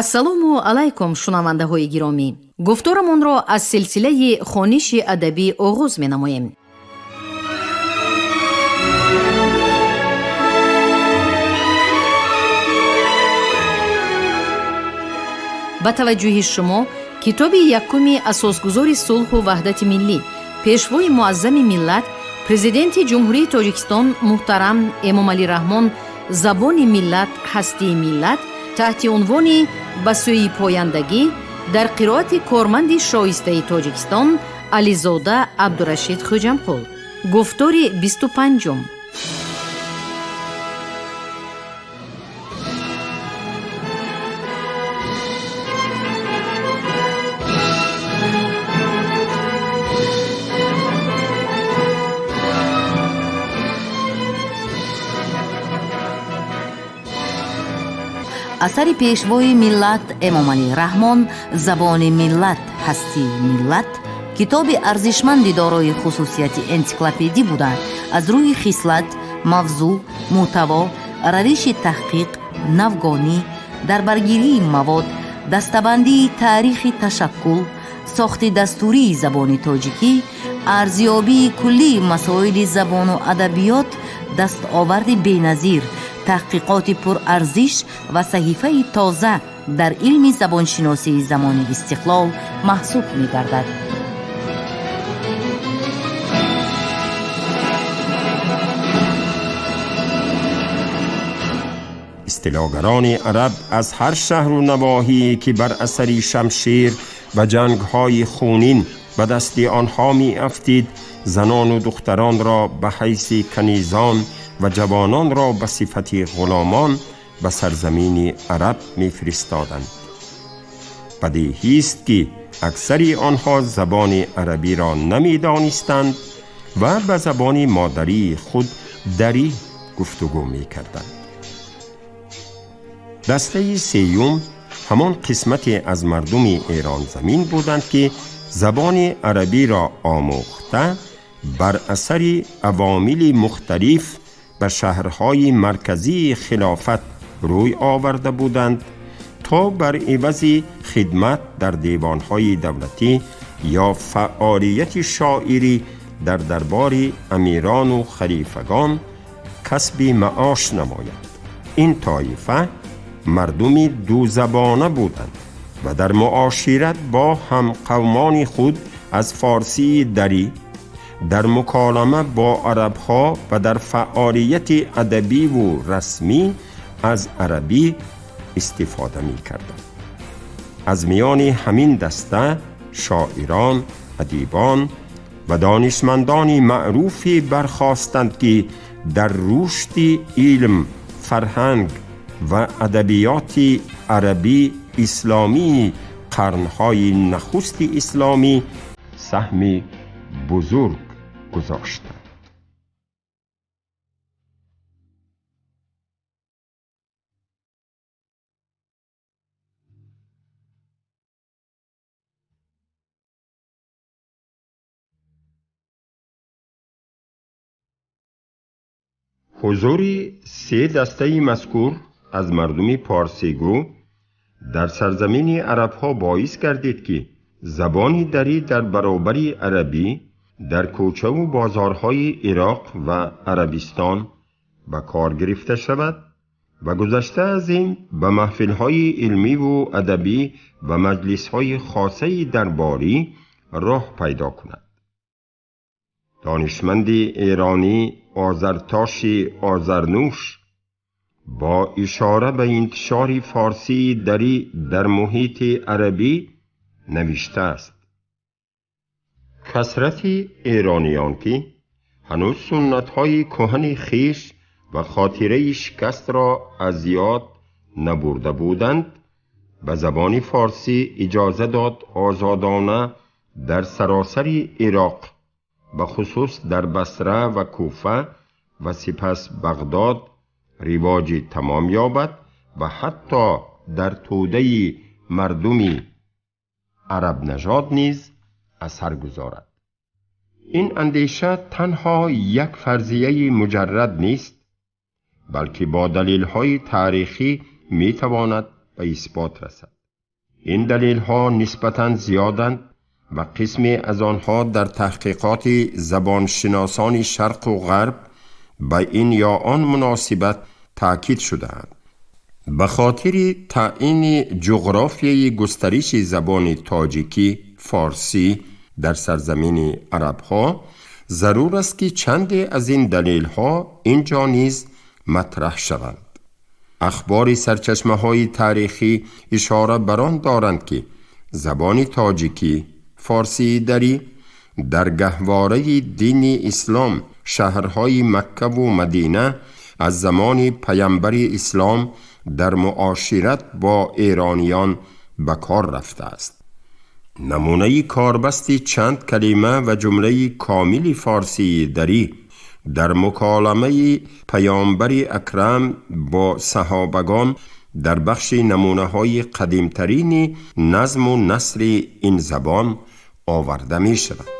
Ассалому алайкум, шунавандаҳои гиромӣ. Гуфторамонро аз силсилаи хониши адабӣ оғоз менамоем. Ба таваҷҷӯҳи шумо китоби якуми асосгузори сулҳу ваҳдати миллӣ, пешвои муаззами миллат, президенти Ҷумҳурии Тоҷикистон муҳтарам Эмомалӣ Раҳмон «Забони миллат, ҳастии миллат» таҳти унвони «Ба сӯи пояндагӣ» дар қироати корманди шоистаи Тоҷикистон Ализода Абдурашид Хӯҷамқул. Гуфтори 25-ум. Асари пешвои миллат Эмомалӣ Раҳмон «Забони миллат, ҳастии миллат» китоби арзишманди дорои хусусияти энсиклопедӣ буда, аз рӯи хислат, мавзӯъ, мӯҳтаво, равиши таҳқиқ, навгонӣ, дарбаргирии мавод, дастабандии таърихи ташаккул, сохти дастурии забони тоҷикӣ, арзёбии куллии масоили забону адабиёт дастоварди беназир, таҳқиқоти пурарзиш ва саҳифаи тоза дар илми забоншиносии замони истиқлол маҳсуб мегардад. Истилогарони араб аз ҳар шаҳру навоҳие, ки бар асари шамшер ва ҷангҳои хунин ба дасти онҳо меафтид, занону духтаронро ба ҳайси канизон ва ҷавононро ба сифати ғуломон ба сарзамини араб мефиристоданд. Бадеҳист, ки аксари онҳо забони арабиро намедонистанд ва ба забони модарии худ дарӣ гуфтугӯ мекарданд. Дастаи сеюм ҳамон қисмате аз мардуми эронзамин буданд, ки забони арабиро омӯхта, бар асари авомили мухталиф ба шаҳрҳои марказии хилофат рӯй оварда буданд, то бар ивази хидмат дар девонҳои давлатӣ ё фаъолияти шоирӣ дар дарбори амирону халифагон касби маош намоянд. Ин тоифа мардуми дузабона буданд ва дар муошират бо ҳамқавмони худ аз форсии дарӣ, дар муколама бо арабҳо ва дар фаъолияти адабиву расмӣ аз арабӣ истифода мекарданд. Аз миёни ҳамин даста шоирон, адибон ва донишмандони маъруфе бархостанд, ки дар рушди илм, фарҳанг ва адабиёти арабӣ исломии қарнҳои нахусти исломӣ саҳми бузург гузоштанд. Ҳузури се дастаи мазкур аз мардуми порсигӯ дар сарзамини арабҳо боис гардид, ки забони дарӣ дар баробари арабӣ дар кӯчаву бозорҳои Ироқ ва Арабистон ба кор гирифта шавад ва гузашта аз ин ба маҳфилҳои илмиву адабӣ ва маҷлисҳои хосаи дарборӣ роҳ пайдо кунад. Донишманди эронӣ Озартоши Озарнӯш бо ишора ба интишори форсии дарӣ дар муҳити арабӣ навиштааст: касрати эрониён, ки ҳанӯз суннатҳои кӯҳани хеш ва хотираи шикастро аз ёд набурда буданд, ба забони форсӣ иҷоза дод озодона дар саросари Ироқ, ба хусус дар Басра ва Куфа ва сипас Бағдод ривоҷи тамом ёбад ва ҳатто дар тӯдаи мардуми арабнажод низ асар гузорад. Ин андеша танҳо як фарзияи муҷаррад нест, балки бо далелҳои таърихӣ метавонад به اثبات رسد. این دلیل ها نسبتاً زیادند و قسمی از آنها در تحقیقات زبانشناسان شرق و غرب به این یا آن مناسبت تأکید شده‌اند. به خاطر تعیین جغرافیای گسترش زبان تاجیکی فارسی در سرزمین عربها ضرور است که چند از این دلیل ها اینجا نیز مطرح شوند. اخبار سرچشمه های تاریخی اشاره بر آن دارند که زبان تاجیکی فارسی دری در گهواره دین اسلام شهرهای مکه و مدینه از زمان پیامبر اسلام در معاشرت با ایرانیان به کار رفته است. نمونه کاربست چند کلمه و جمله کامل فارسی دری در مکالمه پیامبر اکرم با صحابگان در بخش نمونه های قدیمترین نظم و نثر این زبان آورده می شود.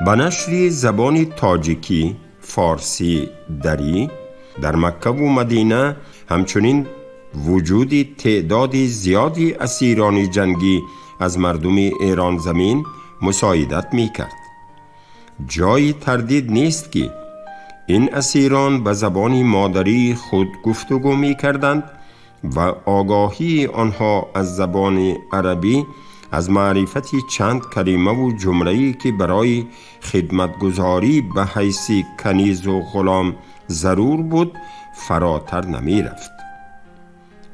به نشر زبان تاجیکی فارسی دری در مکه و مدینه همچنین وجود تعداد زیادی اسیران جنگی از مردم ایران زمین مساعدت می کرد. جای تردید نیست که این اسیران به زبان مادری خود گفتگو می کردند و آگاهی آنها از زبان عربی از معرفت چند کلمه و جمله‌ای که برای خدمتگزاری به حیث کنیز و غلام ضرور بود فراتر نمی رفت.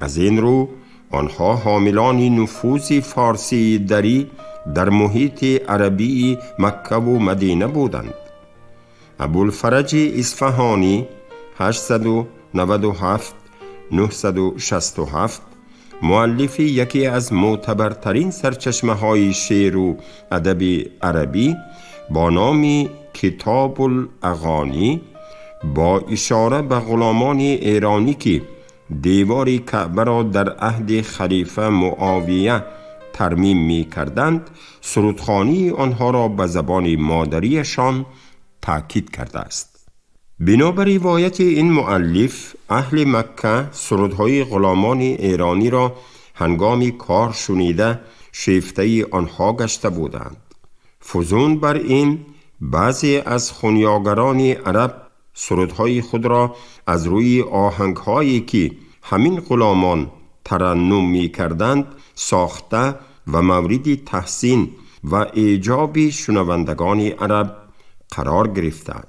از این رو آنها حاملان نفوذ فارسی دری در محیط عربی مکه و مدینه بودند. ابوالفرج اصفهانی 897 967 مؤلف یکی از معتبرترین سرچشمه های شعر و ادب عربی با نام کتاب الاغانی با اشاره به غلامان ایرانی که دیوار کعبه را در عهد خلیفه معاویه ترمیم می کردند سرودخوانی آنها را به زبان مادریشان تاکید کرده است. بنابر روایت این مؤلف اهل مکه سرودهای غلامان ایرانی را هنگام کار شنیده شیفته آنها گشته بودند. فزون بر این بعضی از خونیاگران عرب سرودهای خود را از روی آهنگهایی که همین غلامان ترنم می کردند ساخته و مورد تحسین و ایجاب شنوندگان عرب قرار گرفتند.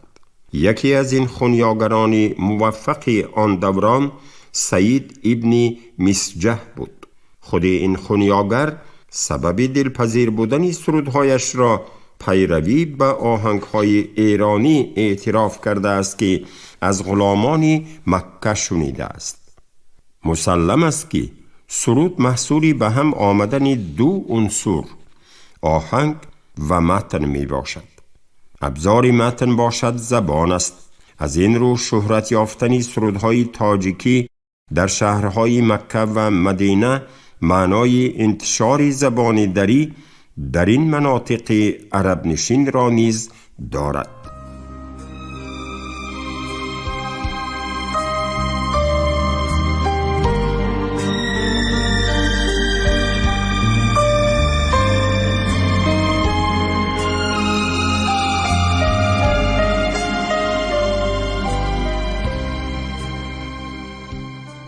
یکی از این خونیاگران موفق آن دوران سعید ابن مسجح بود. خود این خونیاگر سبب دلپذیر بودن سرودهایش را پیروی به آهنگهای ایرانی اعتراف کرده است که از غلامان مکه شنیده است. مسلم است که سرود محصولی به هم آمدن دو عنصر آهنگ و متن می باشد. ابزار متن باشد زبان است. از این رو شهرت یافتن سرودهای تاجیکی در شهرهای مکه و مدینه معنای انتشار زبان دری در این مناطق عرب نشین را نیز دارد.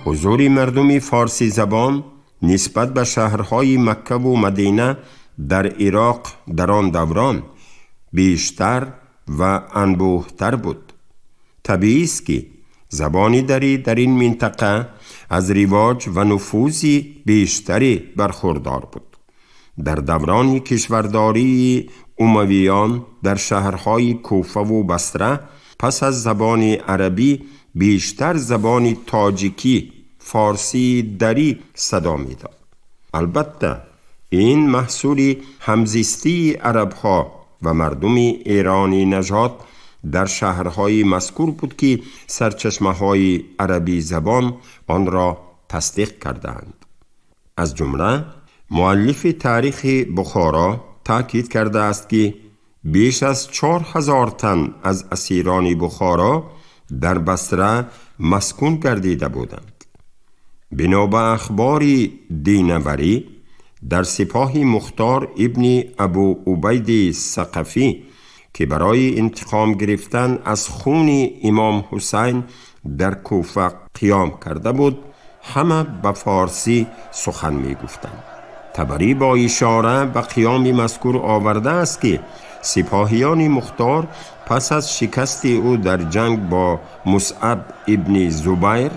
حضور مردم فارسی زبان نسبت به شهرهای مکه و مدینه در عراق در آن دوران بیشتر و انبوهتر بود. طبیعی است که زبان دری در این منطقه از رواج و نفوذ بیشتری برخوردار بود. در دوران کشورداری امویان در شهرهای کوفه و بصره پس از زبان عربی بیشتر زبان تاجیکی فارسی دری صدا میداد. البته این محصول همزیستی عربها و مردم ایرانی نژاد дар шаҳрҳои мазкур буд ки сарчашмаҳои арабӣ забон онро тасдиқ кардаанд. Аз ҷумла муаллифи таърихи Бухоро таъкид кардааст ки беш аз 4000 тан аз асирони Бухоро дар Басра маскун гардида буданд. Бино ба ахбори Динаварӣ, дар сипоҳи Мухтор ибни Абу Убайди Сақафӣ ки барои интиқом гирифтан аз хуни имом Ҳусайн дар Куфа қиём карда буд, ҳама ба форсӣ сухан мегуфтанд. Табарӣ бо ишора ба қиёми мазкур овардааст ки сипоҳиёни Мухтор пас аз шикасти ӯ дар ҷанг бо Мусъаб ибни Зубайр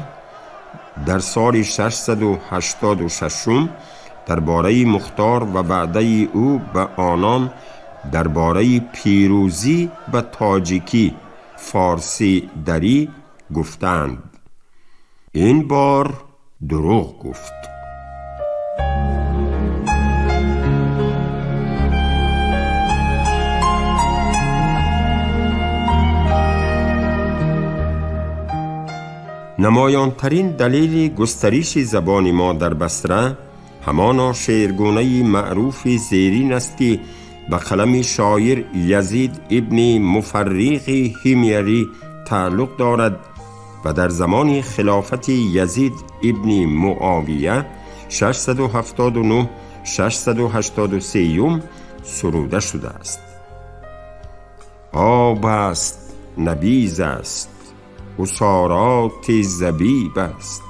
дар соли 686 дар бораи Мухтор ва ваъдаи ӯ ба онон дар бораи пирӯзӣ ба тоҷикӣ форсӣ дарӣ гуфтанд. Ин бор дурӯғ гуфт. Намоёнтарин далели густариши забони мо дар Басра ҳамоно шеъргунаи маъруфи зерин аст ки ба қалами шоир Язид ибни Муфарриғи Ҳимярӣ тааллуқ дорад ва дар замони хилофати Язид ибни Муовия 679-683 суруда шудааст. Об аст, набиз аст, усороти забиб аст,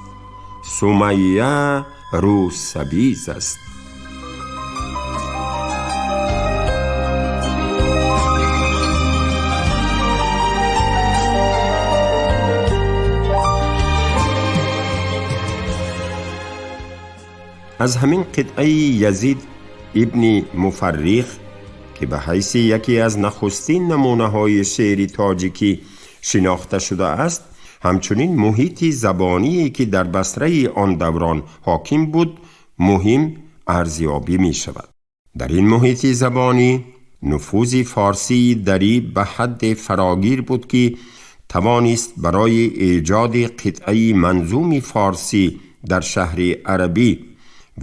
Сумайя рӯсабиз аст. Аз ҳамин қитъаи Язид ибни Муфарриғ ки ба ҳайси яке аз нахустин намунаҳои шеъри тоҷикӣ шинохта шудааст, ҳамчунин муҳити забоние ки дар Басраи он даврон ҳоким буд муҳим арзёбӣ мешавад. Дар ин муҳити забонӣ нуфузи форсии дарӣ ба ҳадде фарогир буд ки тавонист барои эҷоди қитъаи манзуми форсӣ дар шаҳри арабӣ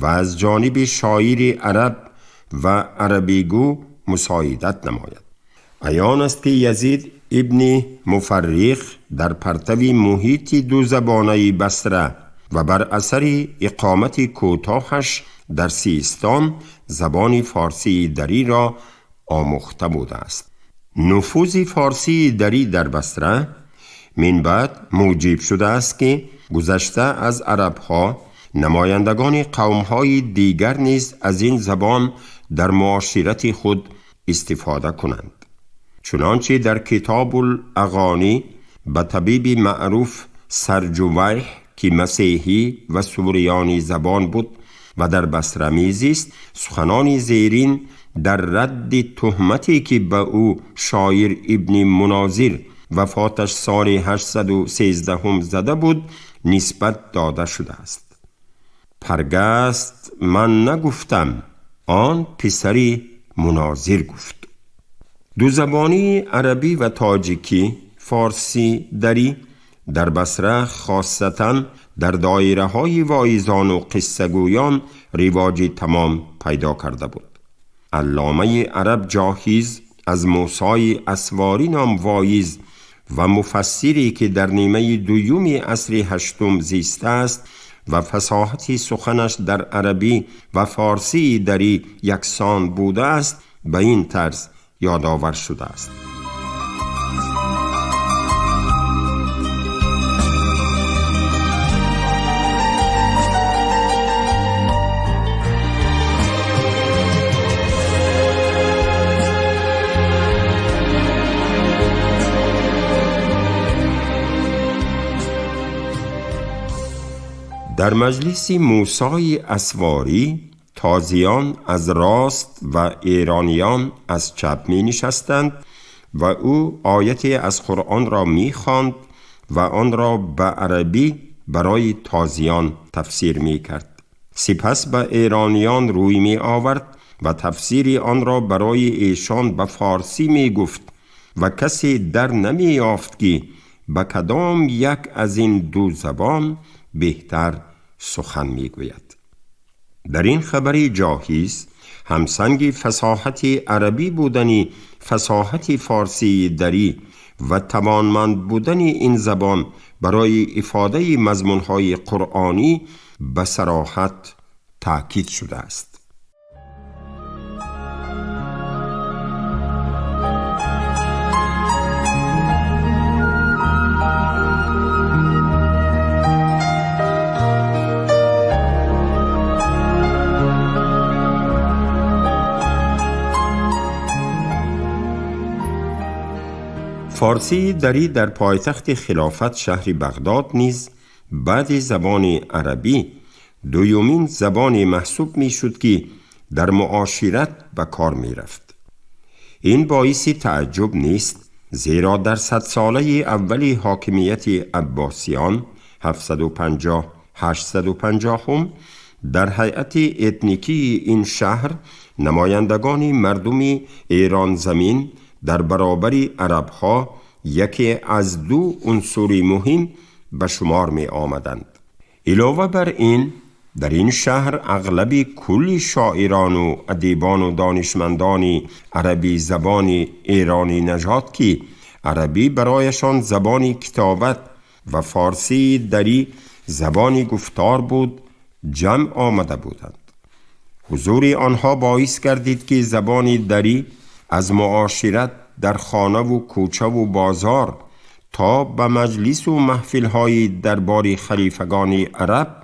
ва аз ҷониби шоири араб ва арабигӯ мусоидат намояд. Аён аст ки Язид ибни Муфарриғ дар партави муҳити дузабонаи Басра ва бар асари иқомати кӯтоҳаш дар Систон забони форсии дариро омӯхта будааст. Нуфузи форсии дарӣ дар Басра минбаъд муҷиб шудааст ки гузашта аз арабҳо намояндагони қавмҳои дигар низ аз ин забон дар муоширати худ истифода кунанд. Чунончи дар Китобул-Ағонӣ ба табиби маъруф Сарҷувайҳ ки масеҳӣ ва суриёнӣ забон буд ва дар Басра мезист, суханони зерин дар радди туҳмате ки ба ӯ шоир ибни Мунозир вафоташ соли 813 зада буд нисбат дода шудааст. Паргаст ман нагуфтам, он писари Мунозир гуфт. Дузабонии арабӣ ва тоҷикӣ, форсӣ, дарӣ дар Басра хосатан дар доираҳои воизону қиссагӯён ривоҷи тамом пайдо карда буд. Алломаи араб Ҷоҳиз аз Мусои Асворӣ ном воиз ва муфассире ки дар нимаи дуюми асри ҳаштум зистааст ва фасоҳати суханаш дар арабӣ ва форсии дарӣ яксон будааст, ба ин тарз ёдовар шудааст. Дар маҷлиси Мусои Асворӣ тозиён аз рост ва эрониён аз чап менишастанд ва ӯ ояте аз Қуръонро мехонд ва онро ба арабӣ барои тозиён тафсир мекард. Сипас ба эрониён рӯй меовард ва тафсири онро барои эшон ба форсӣ мегуфт و کسی در نمی یافت که به کدام یک از این دو زبان بهتر سخن می گوید. در این خبری جاهیز همسنگ فصاحت عربی بودن فصاحت فارسی دری و توانمند بودن این زبان برای افاده مضمونهای قرآنی به صراحت تأکید شده است. فارسی دری در پایتخت خلافت شهر بغداد نیز بعد زبان عربی دومین زبان محسوب می شد که در معاشرت به کار می رفت. این باعث تعجب نیست، زیرا در 100 ساله اولی حاکمیت عباسیان 750-850 در هیئت اتنیکی این شهر نمایندگان مردم ایران زمین در برابر عربها یکی از دو عنصر مهم به شمار می آمدند. علاوه بر این، در این شهر اغلب کل شاعران و ادیبان و دانشمندان عربی زبان ایرانی نژاد که عربی برایشان زبان کتابت و فارسی دری زبان گفتار بود، جمع آمده بودند. حضور آنها باعث گردید که زبان دری از معاشرت در خانه و کوچه و بازار تا به مجلس و محفل‌های دربار خلیفگان عرب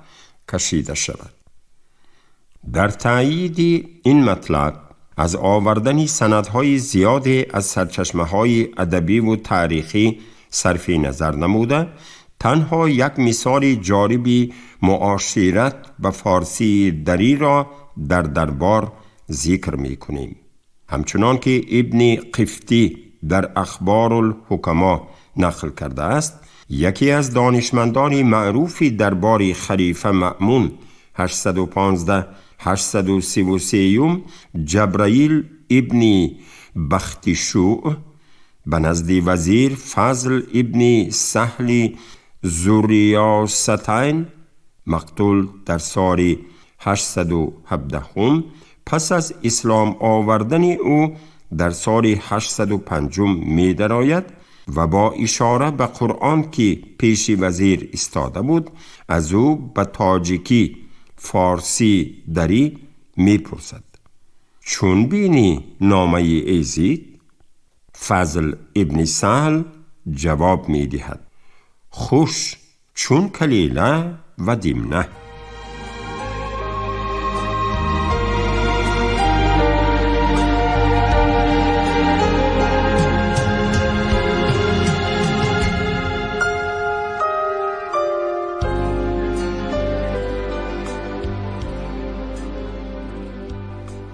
کشیده شود. در تأیید این مطلب از آوردن سندهای زیاد از سرچشمه‌های ادبی و تاریخی صرف نظر نموده، تنها یک مثال جالب معاشرت به فارسی دری را در دربار ذکر می‌کنیم. همچنان که ابن قفطی در اخبار الحکما نقل کرده است، یکی از دانشمندان معروف دربار خلیفه مأمون 815-833 جبرائیل ابن بختیشوع به نزد وزیر فضل ابن سهل زوریاستین مقتول در سال 817 پس از اسلام آوردن او در سال 805 می درآید و با اشاره به قرآن که پیش وزیر ایستاده بود از او به تاجیکی فارسی دری می پرسد: چون بینی نامه ایزید؟ فضل ابن سهل جواب می دهد: خوش چون کلیله و دمنه.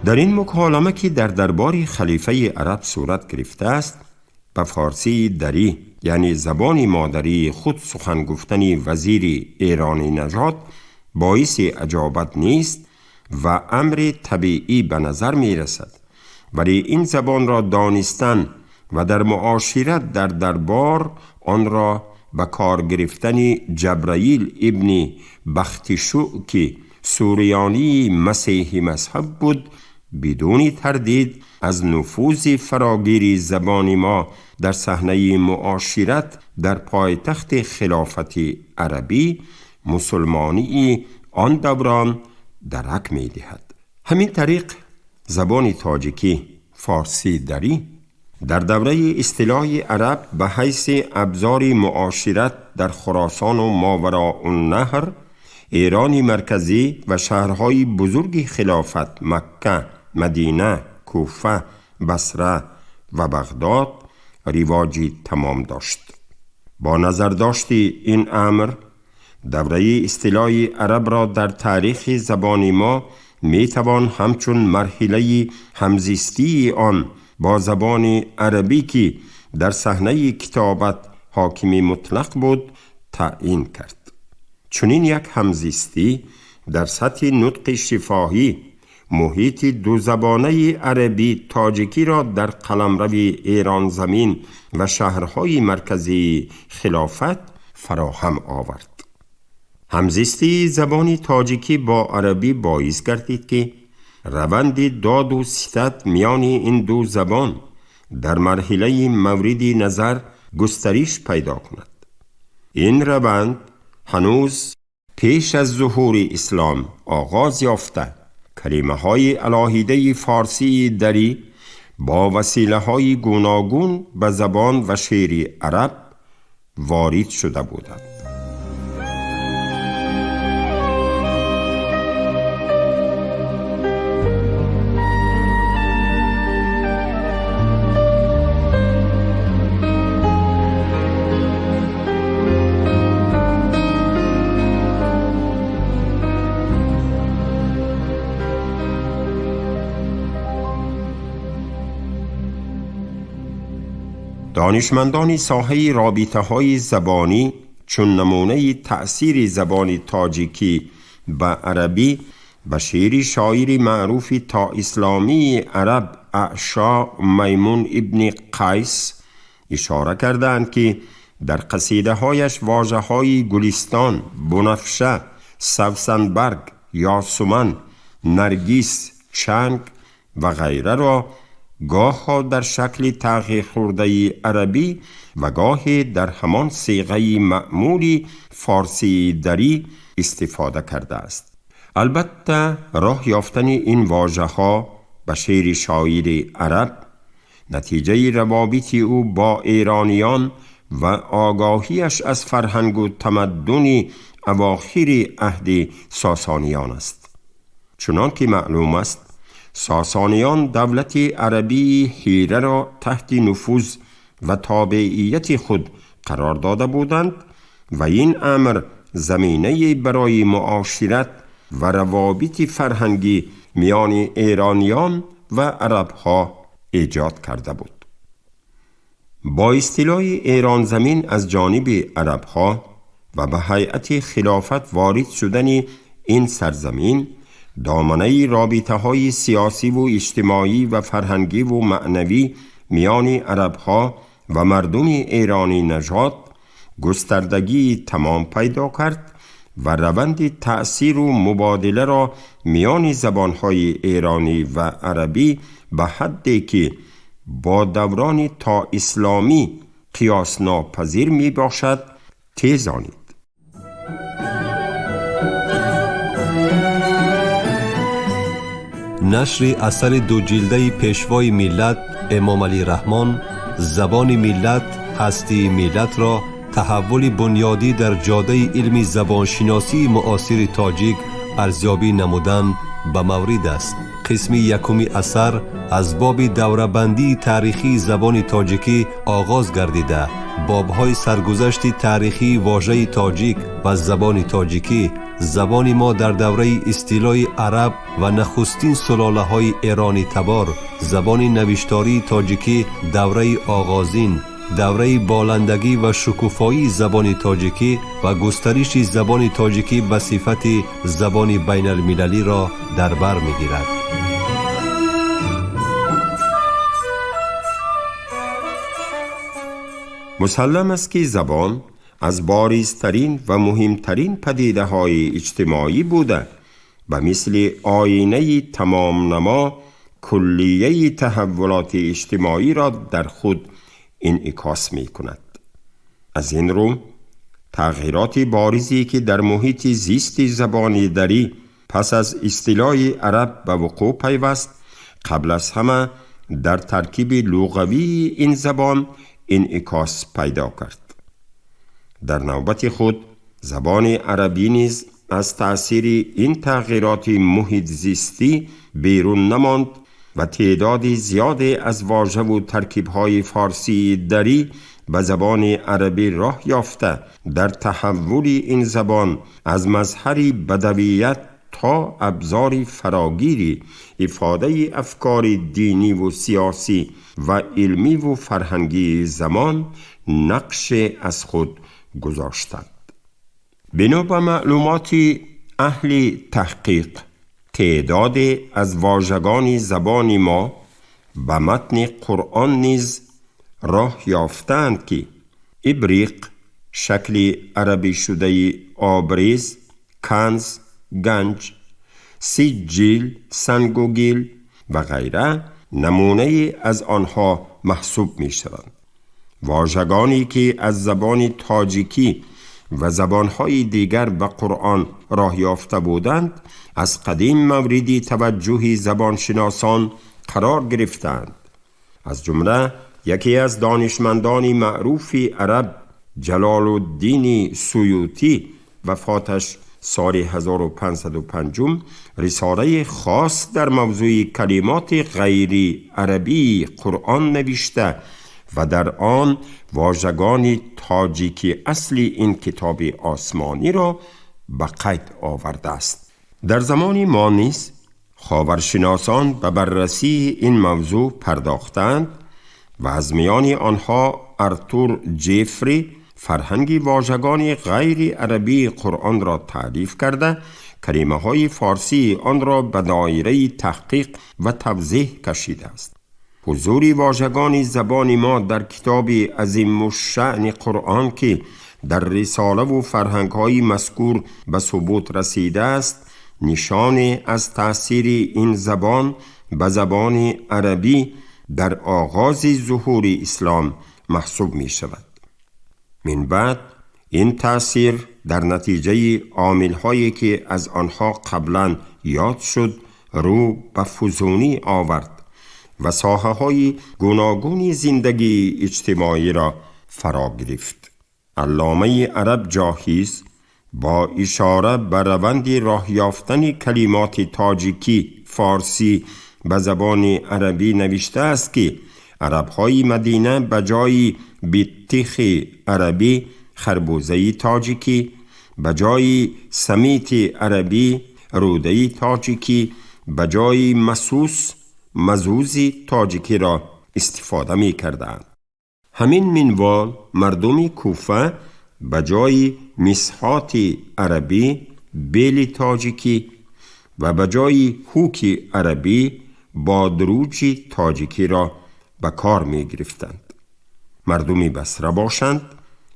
در این مکالمه که در دربار خلیفه عرب صورت گرفته است، به فارسی دری یعنی زبان مادری خود سخن گفتن وزیر ایرانی نژاد باعث عجابت نیست و امر طبیعی به نظر می رسد، ولی این زبان را دانستن و در معاشرت در دربار آن را به کار گرفتن جبرائیل ابن بختیشوع که سوریانی مسیحی مذهب بود، بدون تردید از نفوذ فراگیر زبان ما در صحنه معاشرت در پایتخت خلافت عربی مسلمانی آن دوران درک می دهد. همین طریق زبان تاجیکی فارسی دری در دوره اصطلاح عرب به حیث ابزار معاشرت در خراسان و ماوراء النهر، ایران مرکزی و شهرهای بزرگ خلافت مکه، مدینه، کوفه، بصره و بغداد رواجی تمام داشت. با نظر داشت این امر، دوره اصطلاح عرب را در تاریخ زبان ما می توان همچون مرحله همزیستی آن با زبان عربی که در صحنه کتابت حاکم مطلق بود تعیین کرد. چنین یک همزیستی در سطح نطق شفاهی محیط دوزبانه عربی تاجیکی را در قلمرو ایران زمین و شهرهای مرکزی خلافت فراهم آورد. همزیستی زبان تاجیکی با عربی باعث گردید که روند داد و ستد میان این دو زبان در مرحله مورد نظر گسترش پیدا کند. این روند هنوز پیش از ظهور اسلام آغاز یافته، کلمه های علاهیده فارسی دری با وسیله های گوناگون به زبان و شعر عرب وارد شده بودند. دانشمندان ساحه رابطه‌های زبانی چون نمونه تأثیر زبان تاجیکی به عربی به شعر شاعر معروف تا اسلامی عرب اعشا میمون ابن قیس اشاره کردند که در قصیده هایش واژه های گلستان، بنفشه، سوسنبرگ، یاسمن، نرگس، چنگ و غیره را گاه در شکل تغییر خورده عربی و گاهی در همان صیغه معمولی فارسی دری استفاده کرده است. البته راه یافتن این واژه ها به شعر شاعر عرب نتیجه روابط او با ایرانیان و آگاهیش از فرهنگ و تمدن اواخر عهد ساسانیان است. چنان که معلوم است ساسانیان دولت عربی حیره را تحت نفوذ و تابعیت خود قرار داده بودند و این امر زمینه برای معاشرت و روابط فرهنگی میان ایرانیان و عربها ایجاد کرده بود. با اصطلاح ایران زمین از جانب عربها و به هیئت خلافت وارد شدن این سرزمین، دامنه رابطه های سیاسی و اجتماعی و فرهنگی و معنوی میان عربها و مردم ایرانی نژاد گستردگی تمام پیدا کرد و روند تأثیر و مبادله را میان زبانهای ایرانی و عربی به حدی که با دوران تا اسلامی قیاس ناپذیر می باشد تیزانید. نشر اثر دو جلده پیشوای ملت امام علی رحمان، زبان ملت، هستی ملت را تحول بنیادی در جاده علم زبانشناسی معاصر تاجیک ارزیابی نمودن به مورد است. قسم یکمی اثر از باب دوره‌بندی تاریخی زبان تاجیکی آغاز گردیده، بابهای سرگذشت تاریخی واژه تاجیک و زبان تاجیکی، زبان ما در دوره استیلای عرب و نخستین سلاله های ایرانی تبار، زبان نوشتاری تاجیکی دوره آغازین، دوره بالندگی و شکوفایی زبان تاجیکی و گسترش زبان تاجیکی به صفت زبان بین المللی را در بر می‌گیرد. مسلم است که زبان از بارزترین و مهمترین پدیده‌های اجتماعی بوده و مثل آینه تمام نما کلیه تحولات اجتماعی را در خود انعکاس می کند. از این رو تغییرات بارزی که در محیط زیست زبان دری پس از اصطلاح عرب به وقوع پیوست، قبل از همه در ترکیب لغوی این زبان انعکاس پیدا کرد. در نوبت خود زبان عربی نیز از تأثیر این تغییرات محیط زیستی بیرون نماند و تعداد زیاد از واژه و ترکیب‌های فارسی دری به زبان عربی راه یافته در تحول این زبان از مظهر بدویت تا ابزار فراگیری افاده افکار دینی و سیاسی و علمی و فرهنگی زمان نقش از خود گذاشتند. بنا به معلومات اهل تحقیق، تعداد از واژگان زبان ما به متن قرآن نیز راه یافتند که ابریق شکل عربی شده آبریز، کنز، گنج، سجیل، سنگ و گیل و غیره نمونه از آنها محسوب می شوند. واژگانی که از زبان تاجیکی و زبانهای دیگر به قرآن راه یافته بودند از قدیم مورد توجه زبانشناسان قرار گرفتند. از جمله یکی از دانشمندان معروف عرب جلال الدین سیوطی وفاتش سال 1505 رساله خاص در موضوع کلمات غیر عربی قرآن نوشته و در آن واژگان تاجیکی اصلی این کتاب آسمانی را به قید آورده است. در زمان ما نیز خاورشناسان به بررسی این موضوع پرداختند و از میان آنها ارتور جفری فرهنگ واژگان غیر عربی قرآن را تعریف کرده، کلمه های فارسی آن را به دایره تحقیق و توضیح کشیده است. حضور واژگان زبان ما در کتاب عظیم الشأن قرآن که در رساله و فرهنگ های مذکور به ثبوت رسیده است، نشان از تأثیر این زبان به زبان عربی در آغاز ظهور اسلام محسوب می شود. من بعد این تأثیر در نتیجه عامل هایی که از آنها قبلا یاد شد رو به فزونی آورد و ساحه های گوناگون زندگی اجتماعی را فرا گرفت. علامه عرب جاهیز با اشاره به روند راه یافتن کلمات تاجیکی فارسی به زبان عربی نوشته است که عربهای مدینه به جای بطیخ عربی خربوزه تاجیکی، به جای سمیت عربی روده تاجیکی، به جای مسوس مزوز تاجیکی را استفاده می کردند. همین منوال مردم کوفه به جای مسحات عربی بیل تاجیکی و به جای هوک عربی بادروج تاجیکی را به کار می گرفتند. مردم بصره باشند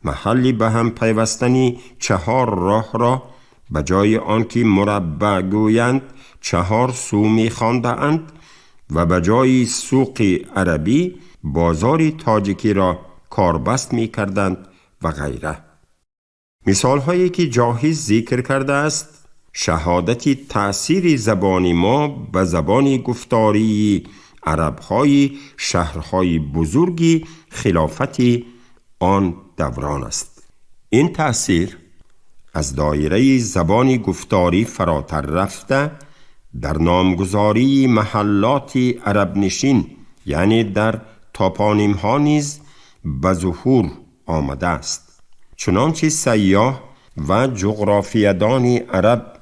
محلی به هم پیوستن چهار راه را به جای آنکه مربع گویند چهار سو می خوانده اند و به جای سوق عربی بازار تاجیکی را کاربست می کردند و غیره. مثال هایی که جاهز ذکر کرده است شهادت تأثیر زبان ما به زبان گفتاری عربهای شهرهای بزرگی خلافت آن دوران است. این تأثیر از دایره زبان گفتاری فراتر رفته در نامگذاری محلات عرب نشین یعنی در تاپانیم ها نیز به ظهور آمده است. چنانچه سیاح و جغرافیادان عرب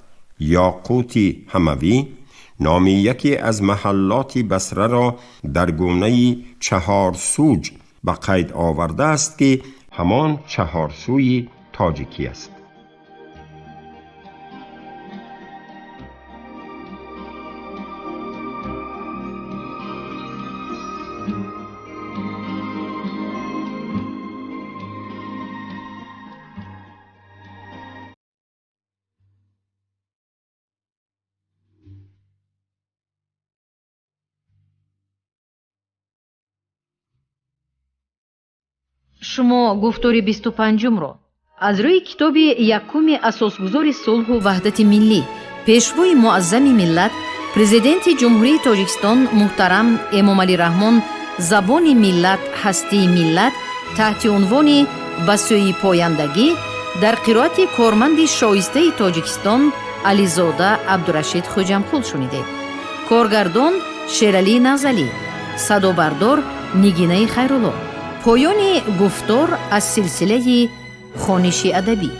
یاقوت حموی نام یکی از محلات بصره را در گونه چهار سوج به قید آورده است که همان چهار سوی تاجیکی است. Шумо гуфтори 25-умро аз рӯи китоби якуми асосгузори сулҳу ваҳдати миллӣ, пешвои муаззами миллат, президенти Ҷумҳурии Тоҷикистон муҳтарам Эмомалӣ Раҳмон «Забони миллат, ҳастии миллат» таҳти унвони «Ба сӯи пояндагӣ» дар қироати корманди шоистаи Тоҷикистон Ализода Абдурашид Хӯҷамқул шунидед. Коргардон Шералӣ Назалӣ, садобардор Нигинаи Хайрулло. Поёни гуфтор аз силсилаи хониши адабӣ.